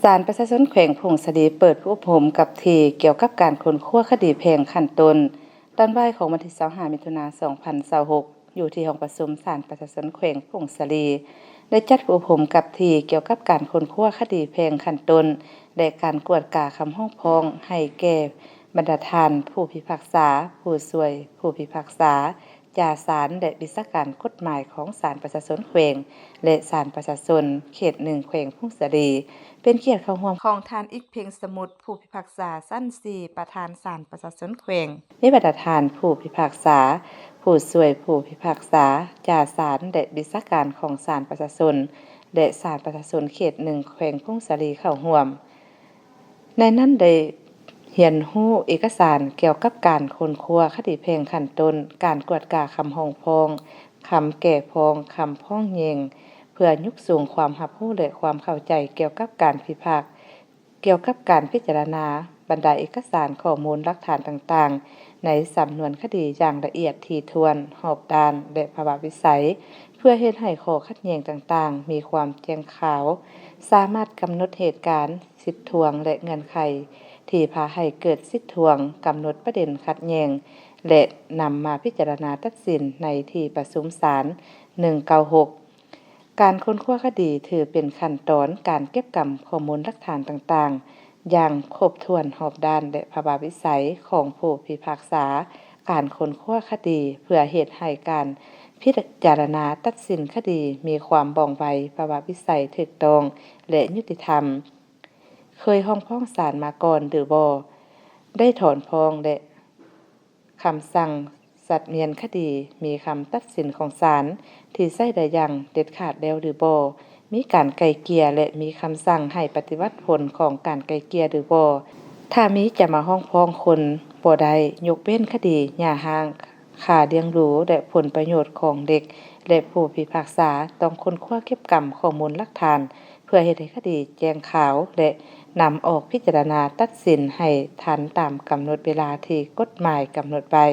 ສານປະຊາຊົນແຂວງຜົ້ງສາລີເປີດຝຶກອົບຮົມກັບທີ່ກ່ຽວກັບການຄົ້ນຄວ້າຄະດີແພ່ງຂັ້ນຕົ້ນ ຕອນບ່າຍຂອງວັນທີຊາວຫ້າ ມິຖຸນາ ສອງພັນຊາວຫົກ ຢູ່ທີ່ຫ້ອງປະຊຸມສານປະຊາຊົນແຂວງຜົ້ງສາລີ ໄດ້ຈັດຝຶກອົບຮົມກັບທີ່ກ່ຽວກັບການຄົ້ນຄວ້າຄະດີແພ່ງຂັ້ນຕົ້ນ ແລະ ການກວດກາຄຳຮ້ອງຟ້ອງໃຫ້ແກ່ບັນດາທ່ານຜູ້ພິພາກສາ, ຜູ້ຊ່ວຍຜູ້ພິພາກສາ, ຈ່າສານ ແລະ ວິຊາການກົດໝາຍຂອງສານປະຊາຊົນແຂວງ ແລະ ສານປະຊາຊົນເຂດໜຶ່ງ ແຂວງຜົ້ງສາລີ ເປັນກຽດເຂົ້າຮ່ວມຂອງທ່ານ ອິກ ເພັງສະໝຸດ ຜູ້ພິພາກສາຊັ້ນສີ່ ປະທານສານປະຊາຊົນແຂວງ, ມີບັນດາທ່ານຜູ້ພິພາກສາ, ຜູ້ຊ່ວຍຜູ້ພິພາກສາ, ຈ່າສານ ແລະ ວິຊາການຂອງສານປະຊາຊົນ ແລະ ສານປະຊາຊົນເຂດໜຶ່ງ ແຂວງຜົ້ງສາລີເຂົ້າຮ່ວມ. ໃນນັ້ນໄດ້ຮຽນຮູ້ເອກະສານກ່ຽວກັບການຄົ້ນຄວ້າຄະດີແພ່ງຂັ້ນຕົ້ນ, ການກວດກາຄຳຮ້ອງຟ້ອງ, ຄຳແກ່ຟ້ອງ, ຄຳຟ້ອງແຍ່ງ, ເພື່ອຍົກສູງຄວາມຮັບຮູ້ ແລະ ຄວາມເຂົ້າໃຈກ່ຽວກັບການພິພາກ ກ່ຽວກັບການພິຈາລະນາບັນດາເອກະສານ, ຂໍ້ມູນ, ຫຼັກຖານຕ່າງໆ ໃນສຳນວນຄະດີຢ່າງລະອຽດຖີ່ຖ້ວນ, ຮອບດ້ານ ແລະ ພາວະວິໄສ, ເພື່ອເຮັດໃຫ້ຂໍ້ຂັດແຍ່ງຕ່າງໆ ມີຄວາມແຈ້ງຂາວ, ສາມາດກຳນົດເຫດການ, ສິດທວງ ແລະ ເງື່ອນໄຂທີ່ພາໃຫ້ເກີດສິດທວງ, ກຳນົດປະເດັນຂັດແຍ່ງ ແລະ ນຳມາພິຈາລະນາຕັດສິນໃນທີ່ປະຊຸມສານ ໜຶ່ງເກົ້າຫົກ. ການຄົ້ນຄວ້າຄະດີຖືເປັນຂັ້ນຕອນການເກັບກຳຂໍ້ມູນຫຼັກຖານຕ່າງໆ ຢ່າງຄົບຖ້ວນຮອບດ້ານ ແລະ ພາວະວິໄສຂອງຜູ້ພິພາກສາການຄົ້ນຄວ້າຄະດີ ເພື່ອເຮັດໃຫ້ການພິຈາລະນາຕັດສິນຄະດີມີຄວາມວ່ອງໄວ, ພາວະວິໄສຖືກຕ້ອງ ແລະ ຍຸຕິທຳ, ເຄີຍຮ້ອງຟ້ອງສານມາກ່ອນ ຫຼື ບໍ່, ໄດ້ຖອນຟ້ອງ ແລະ ຄຳສັ່ງສັດໝຽນຄະດີ, ມີຄຳຕັດສິນຂອງສານທີ່ໃຊ້ໄດ້ຢ່າງເດັດຂາດແລ້ວ ຫຼື ບໍ່, ມີການໄກ່ເກ່ຍ ແລະ ມີຄຳສັ່ງໃຫ້ປະຕິບັດຜົນຂອງການໄກ່ເກ່ຍ ຫຼື ບໍ່. ຖ້າມີຈະມາຮ້ອງຟ້ອງຄົນບໍ່ໄດ້, ຍົກເວັ້ນຄະດີຫຍ່າຮ້າງ, ຄ່າລ້ຽງດູ ແລະ ຜົນປະໂຫຍດຂອງເດັກ ແລະ ຜູ້ພິພາກສາຕ້ອງຄົ້ນຄວ້າເກັບກຳຂໍ້ມູນຫຼັກຖານ ເພື່ອເຮັດໃຫ້ຄະດີແຈ້ງຂາວ ແລະ ນຳອອກພິຈາລະນາຕັດສິນໃຫ້ທັນຕາມກຳນົດເວລາທີ່ກົດໝາຍກຳນົດໄວ້.